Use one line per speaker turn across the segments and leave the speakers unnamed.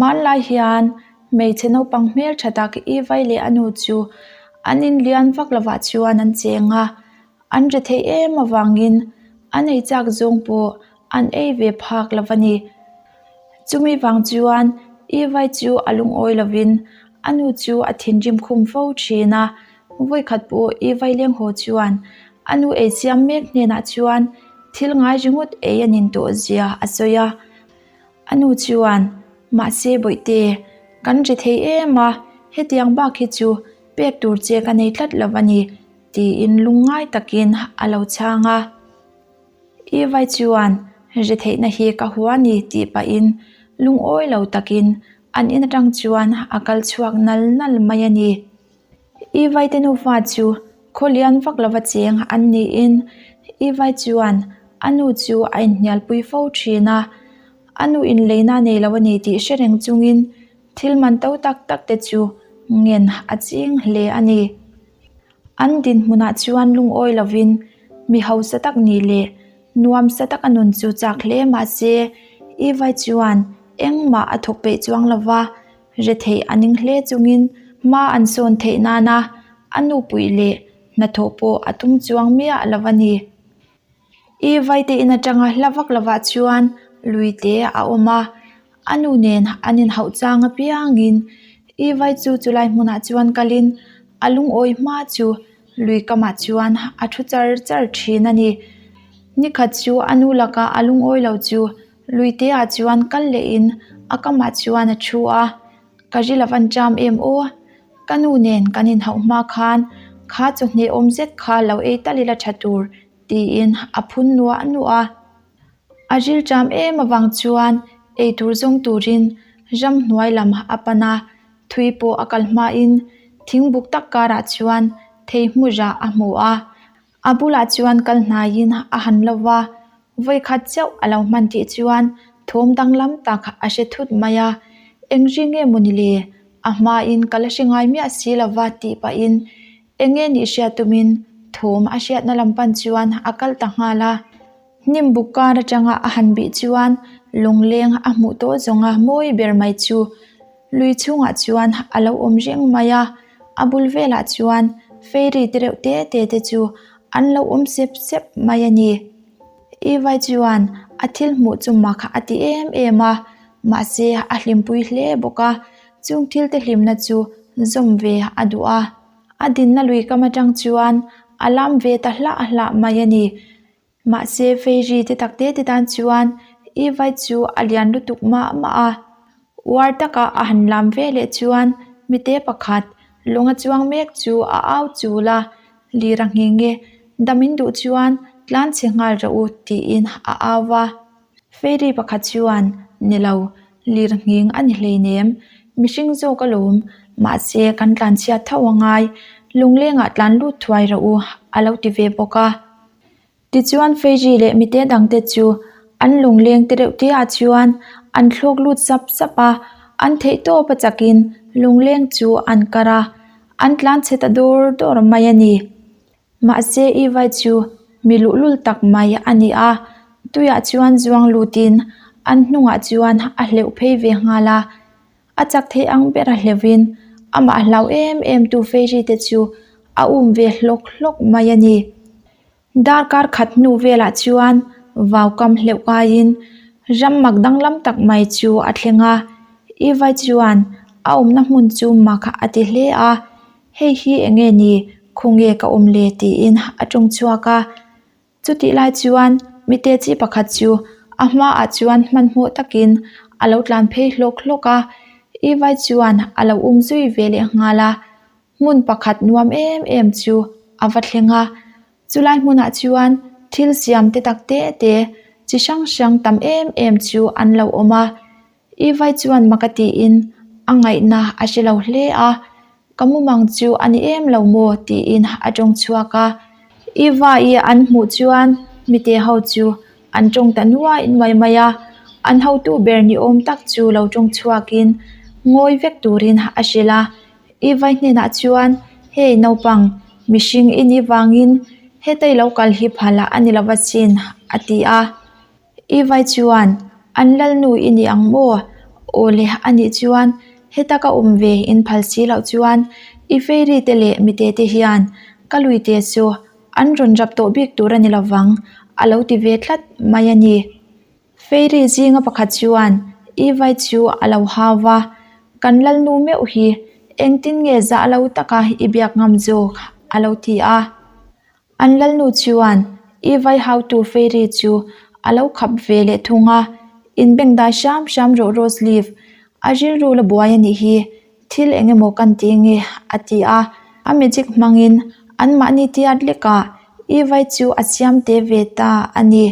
Hmanlai hian hmeichhe naupang hmeltha tak Ivai leh a nu chu an inlian vak lovah chuan an cheng a, an ri theih em avangin an ei chak zawng pawh an ei ve phak lo a ni. Chumi vang chuan Ivai chu a lungawi lovin a nu chu a thinrim khum fo thin a, vawikhat pawh Ivai leng haw chuan a nu ei siam mek hnenah chuan thil ngai ringawt ei a nin tawh zia a sawi a. A nu chuan, Mahse Bawihte, kan ri thei em a, hetiang bak hi chu pek tur che ka nei tlat lo a ni, tiin lungngai takin a lo chhang a. Ivai chuan, Ri theihna hi ka hua ni tih pahin lungawi lo takin an in atang chuan a kal chhuak nal nal mai a ni. Ivai te nufa chu khaw lian vak lova cheng an niin Ivai chuan a nu chu a inhnialpui fo thin a, a nu inleina nei lo a ni tih hre reng chungin thil man to tak tak te chu ngen a ching hle a ni. An dinhmunah chuan lungawi lovin mi hausa tak nih leh nuamsa taka nun chu chak hle mahse Ivai chuan engmah a thawk peih chuang lova, Retheih a ning hle chungin hma an sawn theih nana a nupui leh hnathawh pawh a tum chuang miah lo a ni. I vaite in atanga hla vak lovah chuan luite a awm a, a nu nen an inhauh chang apiangin i vai chu chulai hmunah chuan kalin a lungawi hma chu lui kamah chuan a thu char char thin a ni. Nikhat chu a nu lakah a lungawi lo chu Luiteah chuan kal lehin a kamah chuan a thu a, ka ri lo an ṭam em aw? Ka nu nen kan inhauh hma khan kha chawhne awm zet kha lo ei tal ila ṭha tur tiin a phun nuah nuah a. A ril ṭam em avang chuan ei tur zawng turin ramhnuai lam a pan a, thui pawh a kal hmain thingbuk tak karah chuan thei hmurah a hmu a. A bulah chuan kal hnaiin a han lo va, vawikhat chauh a lo hman tih chuan thawm danglam tak a hre thut mai a, Eng ri nge maw ni le? A hmain ka la hre ngai miah si lo va tih pahin eng nge nih hriat tumin thawm a hriatna lam pan chuan a kal ta nghal a. Hnim buk kar atanga a han bih chuan lungleng a hmuh tawh zawnga mawi ber mai chu Lui chhungah chuan a lo awm reng mai a, a bul velah chuan fairy te reuh te te te chu an lo awm sep sep mai a ni. Ivai chuan a thil hmuh chu mak a ti em em a, mahse a hlimpui hle bawk a, chung thil te hlimna chu zawm ve a duh a. A dinna lui kam atang chuan a lam ve ta hlah hlah mai a ni. Mahse Fairy te tak te te tan chuan Ivai chu a lian lutuk mah mah a, uar taka a han lam ve leh chuan mite pakhat lawng a chuang mek chu a au chul a, Lira nghe nghe, dam in duh chuan tlan chhe nghal rawh u tiin a au va. Fairy pakhat chuan, Ni lo, lir nghing a ni hleinem, mihring zawk alawm, mahse kan tlan chhiat tho a ngai, lunglengah tlan lut thuai rawh u a lo ti ve bawk a. Tichuan Feiji leh mite dangte chu an lungleng te reuh te ah chuan an thlawk lut sap sap a, an theih tawp a chakin lungleng chu an kar a, an tlan chhe ta dawr dawr mai a ni. Mahse Ivai chu mi luhlul tak mai a ni a, tuiah chuan zuang lutin an hnungah chuan a hleuh phei ve nghal a. A chak thei ang ber a hleuhin amah hlau em em tu Fairy te chu a um ve hlawk hlawk mai a ni. Darkar khat hnu velah chuan vau kam hleuh kaiin ram mak danglam tak mai chu a thleng a, Ivai chuan a awmna hmun chu mak a ti hle a, hei hi eng nge ni, khawnge ka awm le tiin a tawng chhuak a. Chutih lai chuan mite chi pakhat chu a hmaah chuan hmanhmawh takin a lo tlan phei hlawk hlawk a, Ivai chuan a lo um zui ve leh nghal a, hmun pakhat nuam em em chu a va thleng a, chulai hmunah chuan thil siam te tak te te chi hrang hrang tam em em chu an lo awm a, Ivai chuan mak a tiin a ngaihna a hre lo hle a, Ka mumang chu a ni em lo maw? tiin a tawng chhuak a. Eva-i an hmuh chuan mite ho chu an tawng ta nuai nuai mai a, an hotu ber ni awm tak chu lo tawng chhuakin ngawi vek turin a hrilh a. Eva-i hnenah chuan, Hey naupang, mihring i nih vangin hetei lo kal hi phalh a ni lo asin, a ti a. Ivai chuan, An lalnu i ni ang maw? Aw le, anih chuan heta ka awm ve in phal si loh chuan i fairy te leh mite te hian ka lui te chu an rawn rap tawh bik tur a ni lovang a lo ti ve tlat mai a ni. Fairy zinga pakhat chuan Ivai chu a lo hau va, Kan lalnu meuh hi engtin nge zah lo taka i biak ngam zawk? a lo ti a. An lalnu chuan Ivai hautu Fairy chu a lo khap ve leh thung a, Inbengdai hram hram rawh Roseleaf, a rilru la buai a nih hi, thil eng emaw kan ti nge? a ti a. A magic hmangin anmahni tiat lekah Ivai chu a siam te ve ta a ni.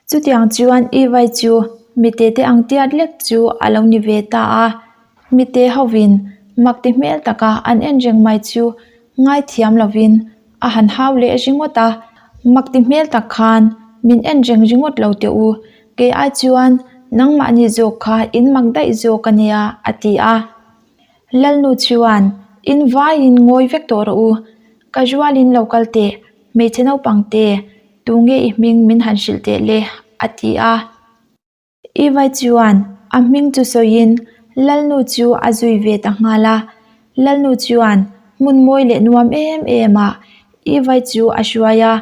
Chutiang chuan Ivai chu mite te ang tiat lek chu a lo ni ve ta a, mite hovin mak ti hmel taka an en reng mai chu ngaithiam lovin a han hau leh ringawt a, mak ti hmel tak khan min en reng ringawt lo teh u, kei ai chuan nangmahni zawk kha in mak daih zawk a nia a ti a. Lalnu chuan in vaiin ngawi vek tawh rawh u, ka rualin lo kal teh, hmeichhe naupang te, Tunge i hming min han hrilh teh le? a ti a. Ivai chuan a hming chu sawiin Lalnu chu a zui ve ta nghal a. Lalnu chuan hmun mawi leh nuam em em ah Ivai chu a hruai a.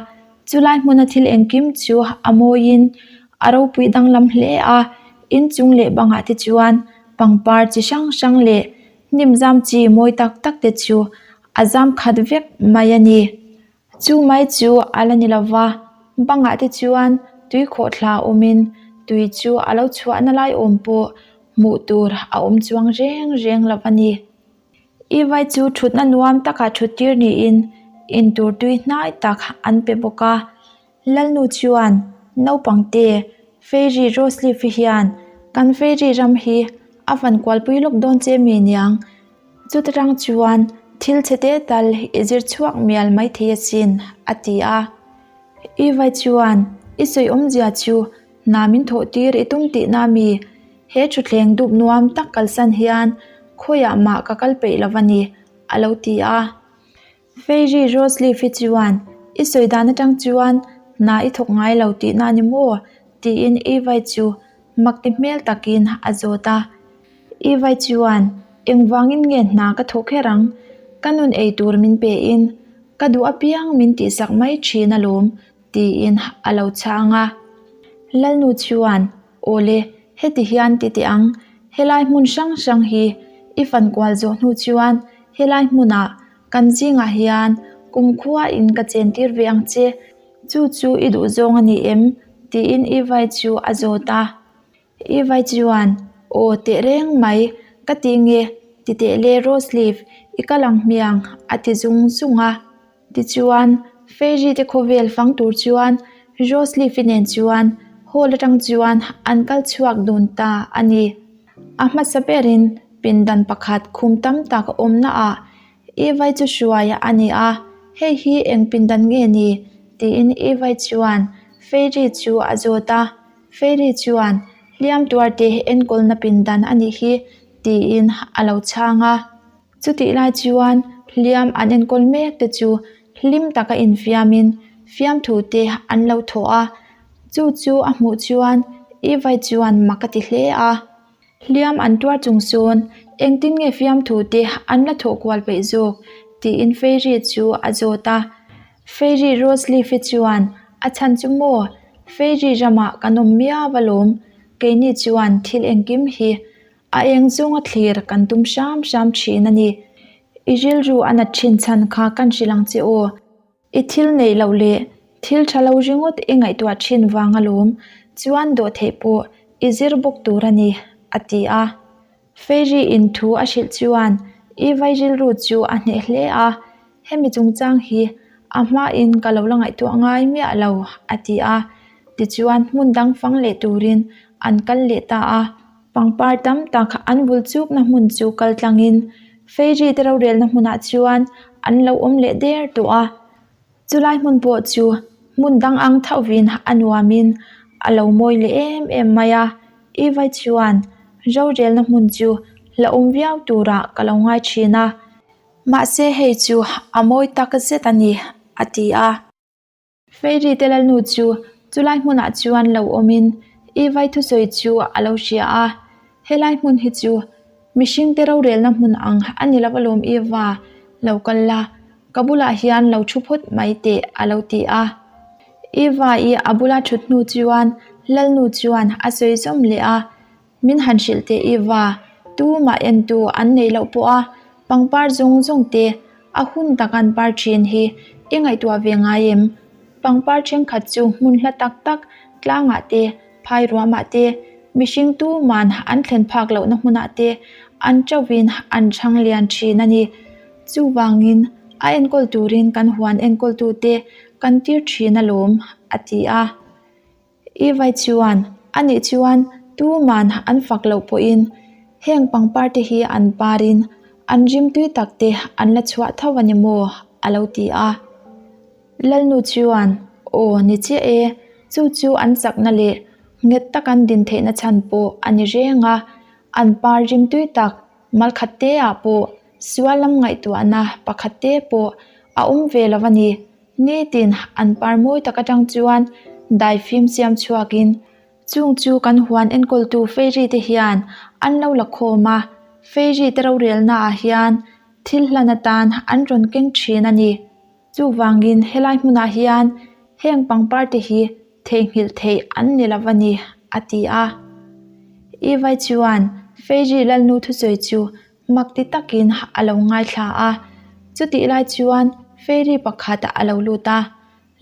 Chulai hmuna thil engkim chu a mawiin a ropui danglam hle a. Inchung leh bangah te chuan pangpar chi hrang hrang leh hnim zam chi mawi tak tak te chu a zam khat vek mai a ni. Chu mai chu a la ni lo va, bangah te chuan tui khawhthla awmin tui chu a lo chhuahna lai awm pawh hmuh tur a awm chuang reng reng lo a ni. Ivai chu thutna nuam takah thut tir niin intur tui hnai tak an pe bawk a. Lalnu chuan naupang te Fairy Roseleaf-i hian kan Fairy ram hi a van kualpui lawk dawn che mi niang? Chuta tang chuan thil chhe te tal i zir chhuak mial mai thei asin, a ti a. Ivai chuan, I sawi awmzia chu hna min thawh tir i tum tihna mi? He thutthleng dup nuam tak kalsan hian khawiah mah ka kal peih lo a ni, a lo ti a. Fairy Roseleaf-i chuan, I sawi dan atang chuan hna i thawk ngai lo tihna a ni maw? tiin Ivai chu mak ti hmel takin a zawt a. Ivai chuan, Engvangin nge hna ka thawk her ang? Ka nun ei tur min pein ka duh apiang min tihsak mai thin alawm, tiin a lo chhang a. Lalnu chuan, Awle, heti hian ti teh ang, helai hmun hrang hrang hi i fan kual zawh hnu chuan helai hmunah kan zingah hian kumkhua in ka chen tir ve ang che, chu chu i duh zawng a ni em? tiin Ivai chu a zawt a. Ivai chuan, Aw teh reng mai, ka ti nge, ti teh le Roseleaf, i kal ang hmiang, a ti zung zung a. Tichuan, Fairy te khawvel fang tur chuan Roseleaf-i nen chuan hall atang chuan an kal chhuak dun ta a ni. A hmasa berin pindan pakhat khum tam tak awmna ah Ivai chu hruai a ni a, hei hi eng pindan nge ni? tiin Ivai chuan Fairy chu a zawt a. Fairy chuan hliam tuarte enkawlna pindan a nih hi tiin a lo chhang a. Chutih lai chuan hliam an enkawl mek te chu hlim taka infiamin fiamthu te an lo thawh a, chu chu a hmuh chuan Ivai chuan mak a ti hle a. Hliam an tuar chung sawn engtin nge fiamthu te an la thawh kual peih zawk tiin Fairy chu a zawt a. Fairy Roseleaf-i chuan a chhan chu maw Fairy ramah kan awm miau alawm, keini chuan thil engkim hi A eng zawnga thlir kan tum hram hram thin a ni. I rilru a nat thin chhan kha kan hrilh ang che aw. I thil neih loh leh thil tha lo ringawt i ngaihtuah thin vang alawm chuan dawhtheih pawh i zir bawk tur a ni, a ti a. Fairy in thu a hrilh chuan i vai rilru chu a hneh hle a, hemi chungchang hi a hmain ka lo la ngaihtuah ngai miah lo, a ti a. Tichuan hmun dang fang leh turin an kal leh ta a. Pangpar tam tak an vul chukna hmun chu kal tlangin Fairy te rorelna hmunah chuan an lo awm leh der tawh a. Chulai hmun pawh chu hmun dang ang thauvin a nuamin a lo mawi leh em em mai a. Ivai chuan rorelna hmun chu hlauhawm viau turah ka lo ngai thin a. Mahse hei chu a mawi tak zet a ni, a ti a. Fairy te lalnu chu chulai hmunah chuan lo awmin Ivai thusawi chu a lo hria a. Helai hmun hi chu mihringte rorelna hmun ang a ni lo alawm Eva, lo kal la, ka bulah hian lo thu phawt mai teh a lo ti a. Eva i a bula thut hnu chuan Lalnu chuan a sawi zawm leh a, Min han hrilh teh Eva, tumah entu an neih loh pawh a pangpar zawng zawng te a hun tak an par thin hi i ngaihtuah ve ngai em? Pangpar thenkhat chu hmun hla tak tak tlangah te, phai ruamah te, mihring tuman an thlen phak lohna hmunah te an ṭauhin an chhang lian thin a ni. Chuvangin a enkawl turin kan huan enkawltute kan tir thin alawm, a ti a. Ivai chuan, Anih chuan tuman an fak loh pawhin heng pangpar te hi an parin an rimtui tak te an la chhuah tho a ni maw? a lo ti a. Lalnu chuan, Aw ni chiah e, chu chu an chakna leh nghet tak an din theihna chhan pawh a ni reng a, an par rimtui tak malkhat te ah pawh sual lam ngaihtuahna pakhat te pawh a awm ve lo a ni. Nitin an par mawi tak atang chuan daifim siam chhuakin chung chu kan huan enkawltu Fairy te hian an lo la khawm a, Fairy te rorelna ah hian thil hlan atan an rawn keng thin a ni. Chuvangin helai hmunah hian heng pangpar te hi theihnghilh theih an ni lo a ni, a ti a. Ivai chuan Fairy Lalnu thusawi chu Mak ti takin a lo ngaithla a, chutih lai chuan fairy pakhat a lo lut a,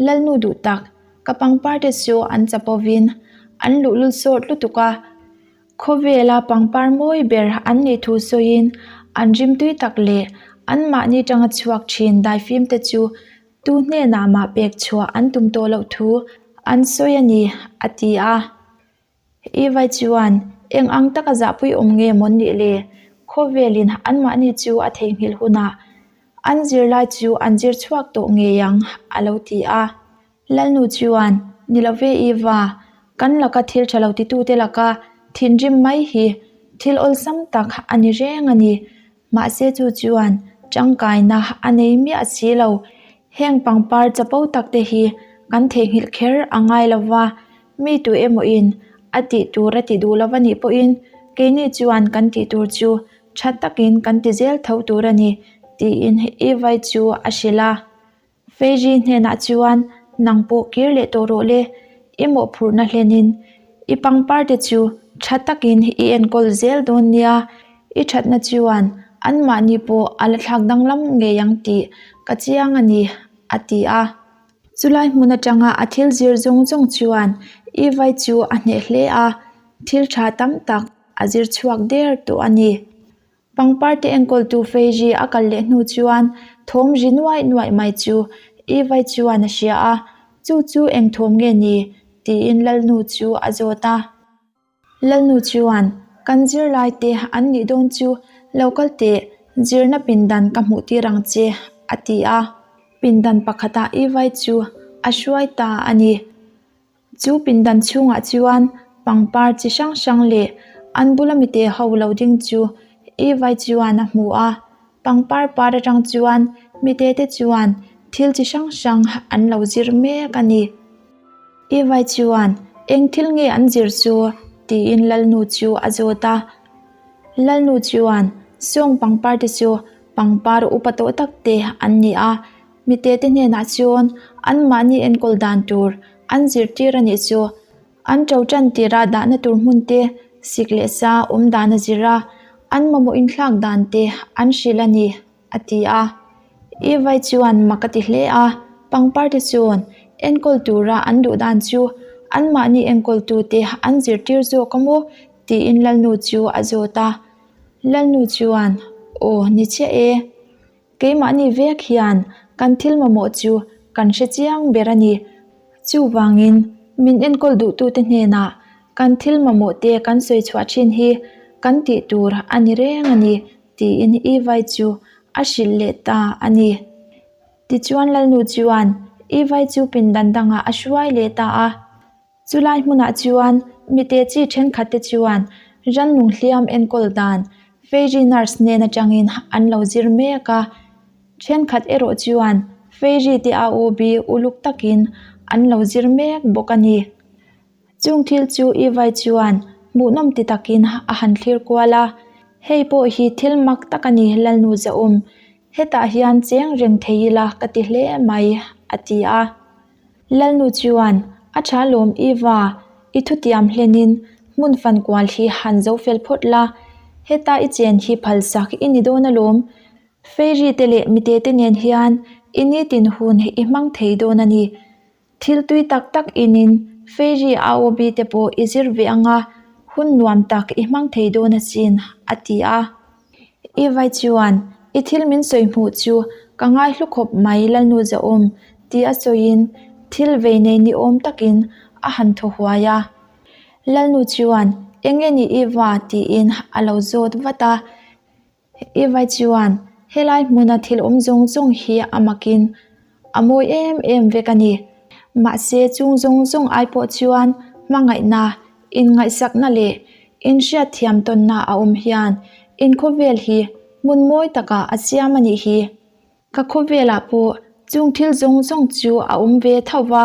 Lalnu duh tak, ka pangpar te chu an chapovin an luhlul sawt lutuk a, khawvela pangpar mawi ber an nih thu sawiin an rimtui tak leh anmahni tanga chhuak thin daifim te chu tu hnenah mah pek chhuah an tum tawh loh thu an sawi a ni, a ti a. Ivai chuan, Eng ang taka zahpui awm nge mawn nih le? Khawvelin anmahni chu a theihnghilh hunah an zirlai chu an zir chhuak tawh ngei ang, a lo ti a. Lalnu chuan, Ni lo ve Iva, kan laka thil tha lo titute laka thinrim mai hi thil awlsam tak a ni reng a ni. Mahse chu chuan tangkaina a nei miah si lo. Heng pangpar chapo tak te hi kan theihnghilh kher a ngai lo va, mi tu emawin a tih tur a ti duh lo va nih pawhin keini chuan kan tih tur chu tha takin kan ti zel tho tur a ni tiin Ivai chu a hrilh a. Feiji hnenah chuan nang pawh kir leh tawh rawh le, i mawhphurhna hlenin i pangpar te chu tha takin i enkawl zel dawn nia, i thatna chuan anmahni pawh a la thlak danglam ngei ang tih ka chiang a ni, a ti a. Chulai hmun atanga a thil zir zawng zawng chuan Ivai chu a hneh hle a, thil tha tam tak a zir chhuak der tawh a ni. Pangpar te enkawltu Feiji a kal leh hnu chuan thawm ri nuaih nuaih mai chu Ivai chuan a hria a, chu chu eng thawm nge ni? tiin Lalnu chu a zawt a. Lalnu chuan, Kan zirlai te an nih dawn chu lo kal teh, zirna pindan ka hmuh tir ang che, a ti a. Pindan pakhatah Ivai chu a hruai ta a ni. Chu pindan chhungah chuan pangpar chi hrang hrang leh an bula mite ho lo ding chu Ivai chuan a hmu a, pangpar par atang chuan mite te chuan thil chi hrang hrang an lo zir mek a ni. Ivai chuan eng thil nge an zir chu tiin Lalnu chu a zawt a. Lalnu chuan sawng pangpar te chu pangpar upa tawh tak te an ni a, Mite te hnenah chuan anmahni enkawl dan tur an zirtir a nih chu. An to tan tira dahna tur hmun te, sik leh sa awm dan a zir a, an mamawh inthlak dan te an hrilh a ni, a ti a. Ivai chuan mak a ti hle a, pangpar te chuan enkawl tura an duh dan chu anmahni enkawltute an zirtir zawk a maw tiin Lalnu chu a zawt a. Lalnu chuan, Aw ni chiah e. Keimahni vek hian kan thil mamawh chu kan hre chiang ber a ni. Chuvangin, min enkawl duhtute hnenah kan thil mamawhte kan sawi chhuah thin hi kan tih tur a ni reng a ni, tiin Ivai chu a hrilh leh ta a ni. Tichuan Lalnu chuan Ivai chu pindan dangah a hruai leh ta a. Chulai hmunah chuan mite chi thenkhatte chuan rannung hliam enkawl dan Fairy Nurse hnen atangin an lo zir mek a, thenkhat erawh chuan Fairy te AOB uluk takin an lo zir mek bawk a ni. Chung thil chu Ivai chuan hmuhnawm ti takin a han thlir kual a. Hei pawh hi thil mak tak a ni Lalnu Zahawm, hetah hian cheng reng thei ila ka ti hle mai, a ti a. Lalnu chuan, A tha lawm Eva, i thutiam hlenin hmun fan kual hi han zo fel phawt la, heta i chen hi phalsak i ni dawn alawm, Fairy te leh mitete nen hian i nitin hun i hmang thei dawn a ni. Thil tui tak tak inin Fairy AOB te pawh i zir ve anga hun nuam tak i hmang thei dawn asin, a ti a. I vai chuan i thil min sawi hmuh chu ka ngaihlu khawp mai Lalnu Zahawm ti a sawiin thil vei nei ni awm takin a han thaw huai a. Lalnu chuan eng nge ni Eva tiin a lo zawt vat a. Eva chuan helai hmuna thil awm zawng zawng hi a makin a mawi em em vek a ni. Mahse chung zawng zawng ai pawh chuan hmangaihna, inngaihsakna leh inhriatthiam tawnna a awm hian inkhawvel hi hmun mawi takah a siam a nih hi. Ka khawvelah pawh chung thil zawng zawng chu a awm ve tho va,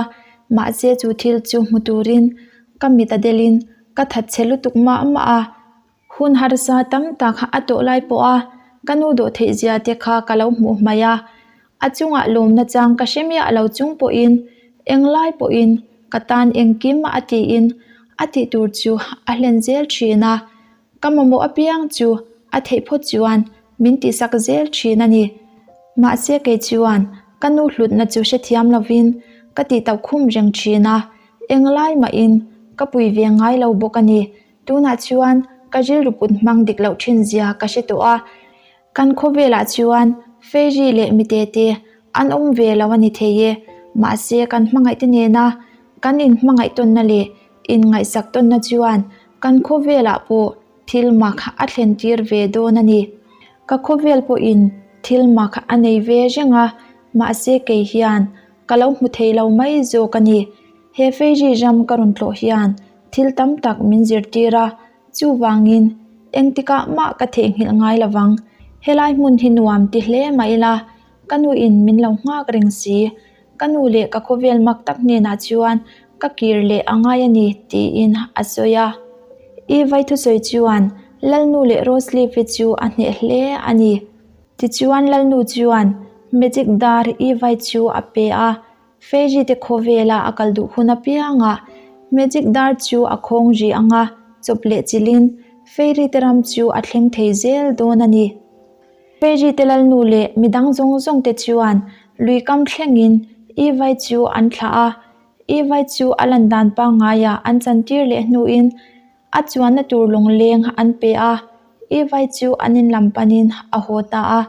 mahse chu thil chu hmu turin ka mit a delin ka thatchhe lutuk mah mah a. Hun harsa tam tak a tawh lai pawha ka nu dawh theih zia te kha ka lo hmuh hmaih a, a chungah lawmna chang ka hre miah lo chung pawhin englai pawhin ka tan engkim a tiin a tih tur chu a hlen zel thin a, ka mamawh apiang chu a theih phawt chuan min tihsak zel thin a ni. Mahse kei chuan ka nu hlutna chu hrethiam lovin ka tih tauh khum reng thin a, englai mahin ka pui ve ngai lo bawk a ni. Tunah chuan ka rilru kut hmang dik loh thin zia ka hre tawh a, kan khawvelah chuan Fairy leh mitete an awm ve lo a ni thei e, mahse kan hmangaihte nena kan inhmangaih tawnna leh inngaihsak tawnna chuan kan khawvelah pawh thil mak a thlen tir ve dawn a ni. Ka khawvel pawhin thil mak a nei ve reng a, mahse kei hian ka lo hmu thei lo mai zawk a ni. He Fairy ram ka rawn tlawh hian thil tam tak min zirtir a, chuvangin engtikah mah ka theihnghilh ngai lo vang. Helai hmun hi nuam ti hle mah ila, ka nuin min lo nghak reng si. Ka nu leh ka khawvel mak tak hnenah chuan ka kir leh a ngai a ni, tiin a sawi a. I vai thusawi chuan Lalnu leh Roseleaf-i chu a hneh hle a ni. Tichuan Lalnu chuan Magic dar i vai chu a pe a. Fairy te khawvela a kal duh hun apiangah Magic dar chu a khawng ri ang a, chawp leh chilhin Fairy te ram chu a thleng thei zel dawn a ni. Fairy te lalnu leh midang zawng zawng te chuan lui kam thlengin Ivai chu an thlah a, Ivai chu a lan dan pangngaiah an chantir leh hnuin A chuanna tur lawngleng an pe a, Ivai chu an in lam panin a haw ta a.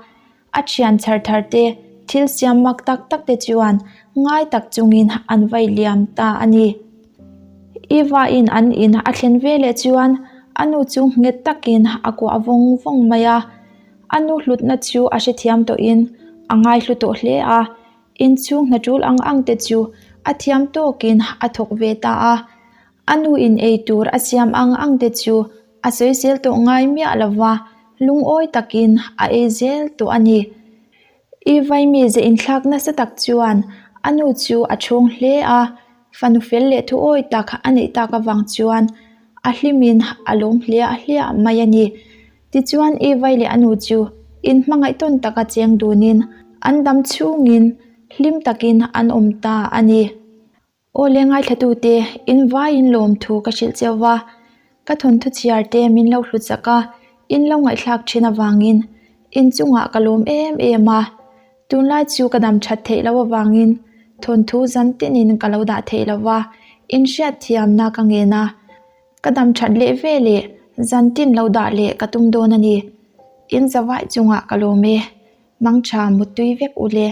A thian chhar thar te, thil siam mak tak tak te chuan ngai tak chungin an vai liam ta a ni. Ivaiin an in a thlen ve leh chuan a nu chu nghet takin a kuah vawng vawng mai a. A nu hlutna chu a hrethiam tawhin a ngaihlu tawh hle a, inchhung hna tul ang ang te chu a thiam tawkin a thawk ve ta a. A nu in ei tur a siam ang ang te chu a sawisel tawh ngai miah lo va, lungawi takin a ei zel tawh a ni. I vaimi ze inthlak nasa tak chuan a nu chu a chhawng hle a, fanu fel leh thuawi tak a neih tak avang chuan a hlimin a lawm hliah hliah mai a ni. Tichuan I vai leh a nu chu inhmangaih tawn taka cheng dunin an dam chhungin hlim takin an awm ta a ni. Aw le ngaithlatute, in vaiin lawmthu ka hrilh cheu va, ka thawnthu chhiar te min lo hlut chak a, in lo ngaihthlak thin avangin in chungah ka lawm em em a. Tunlai chu ka dam that theih loh avangin thawnthu zan tinin ka lo dah theih lo va, in hriatthiamna ka ngen a, ka dam that leh ve leh zan tin lo dah leh ka tum dawn a ni. In zavai chungah ka lawm e, mangtha muttui vek u le.